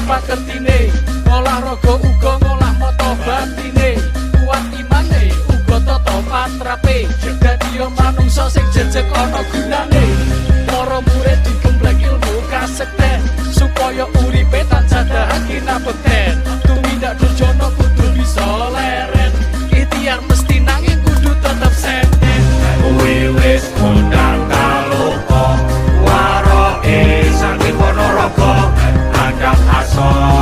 pakertine. Ngolah raga uga ngolah mata batine. Kuat imane uga tata patrape. Dadi yo manungsa sing jejeg ana gunane. Para murid digembleng ilmu kasekten supaya uripe tansah dahat kinabekten. Tumindak durjana kudu bisa leren. Ikhtiar mesti nanging kudu tetep senen. Kuwi wis kondang kaloka, waroke saking Ponorogo, andhap asor.